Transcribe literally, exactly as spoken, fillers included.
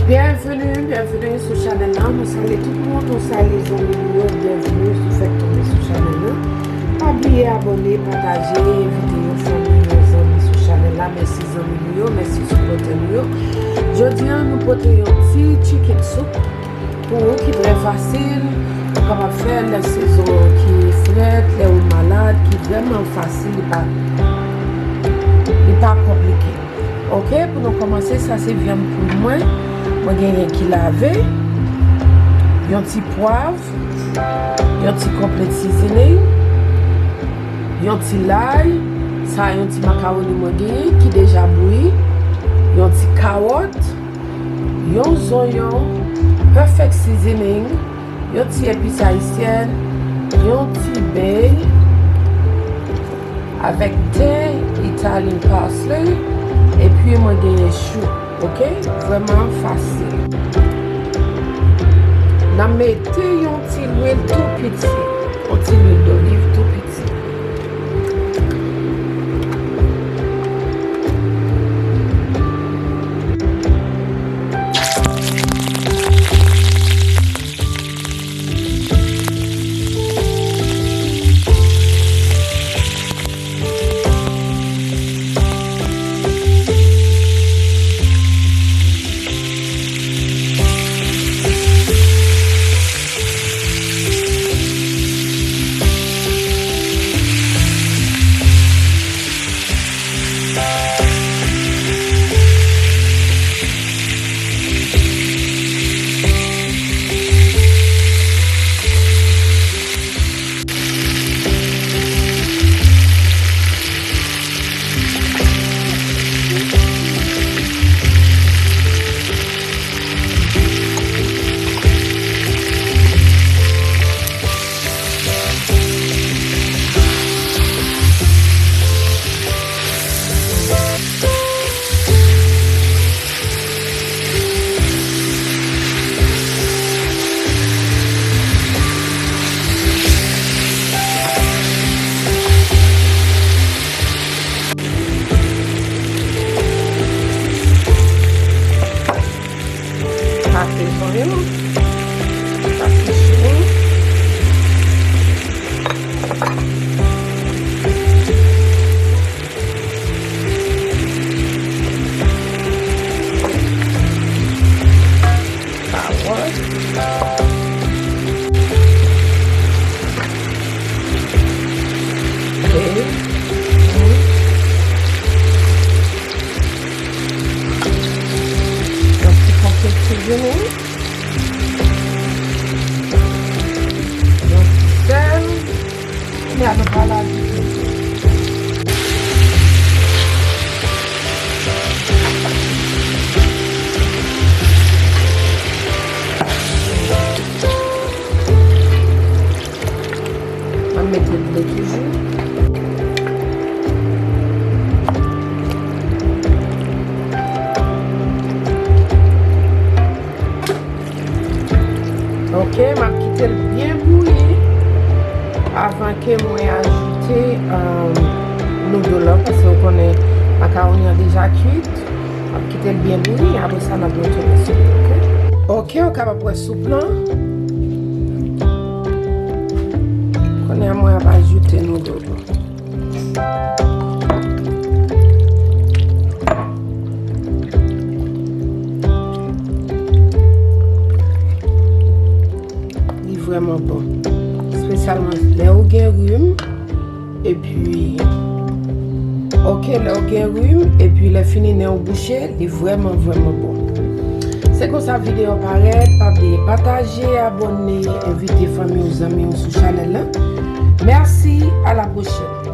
Byenveni, byenveni sou chanèl la. Nou salye tout moun, nou salye zanmi nou yo. Byenveni si w fèk tonbe sou chanèl la. Pa bliye abòne, pataje, envite yon fanmi, yon zanmi sou chanèl la. Mèsi zanmi nou yo, mèsi sipòtè nou yo. Jodi a, nou pote yon ti chicken soup pou ou ki trè fasil. Ou kapab fè l nan sezon ki frèt, lè ou malad, ki vrèman fasil, li pa, li pa konplike. Ok, pou nou kòmanse, sa se vyann poul mwen. Mwen genyen ki lave, yon ti pwav, yon ti complete seasoning, yon ti lay, sa yon ti makawoni mwen genyen ki deja bouyi, yon ti kawòt, yon zonyon, perfect seasoning, yon ti epis ayisyèn, yon ti bèy, avèk ten Italian parsley, epi mwen genyen chou, ok? Vrèman fasil. N a mete yon ti lwil tou piti, yon ti lwil doliv tou piti. Pate zonyon. Pate chou. Kawòt. Yon ti pòkèt seasoning. Yon ti sèl. Kounye a nou pral ajoute. Mwen mete dlo toujou. Ok, m ap kite l byen bouyi avan ke mwen ajoute, um, noodle la, paske ou konnen makawoni an deja kwit. M ap kite l byen bouyi, apre sa n ap retounen sou li, ok? Ok, ou kapab wè soup lan. Kounye a mwen ap ajoute noodle. Li vrèman bon. Espesyalman lè ou gen rim. Epi, ok, lè ou gen rim, epi lè fini nen ou bouche, li vrèman, vrèman bon. Se konsa videyo a parèt. Pa bliye pataje, abòne, envite fanmi w, zanmi w sou chanèl la. Mèsi, a la pwochèn.